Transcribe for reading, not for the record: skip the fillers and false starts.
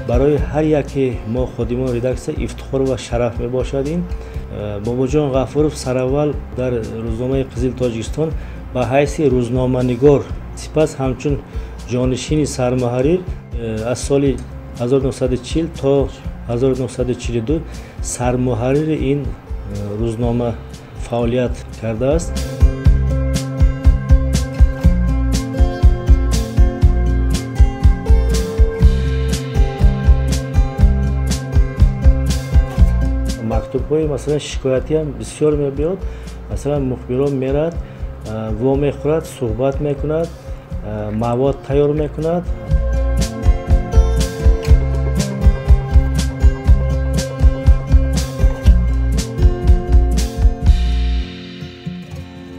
Барои ҳар яке мо ходимони редаксия ифтихор ва шараф мебошад. Ин Бобоҷон Ғафуров сараввал дар рӯзномаи Қизил Тоҷикистон ба ҳайси рӯзноманигор, сипас ҳамчун ҷонишини сармуҳаррир аз соли 1940 то 1942 сармуҳаррири ин рӯзнома фаъолият кардааст. Мактубҳои масалан шикоятиам бисёр мебиёд. Масалан мухбирон мерад, вомехӯрад, суҳбат мекунад, мавод тайёр мекунад.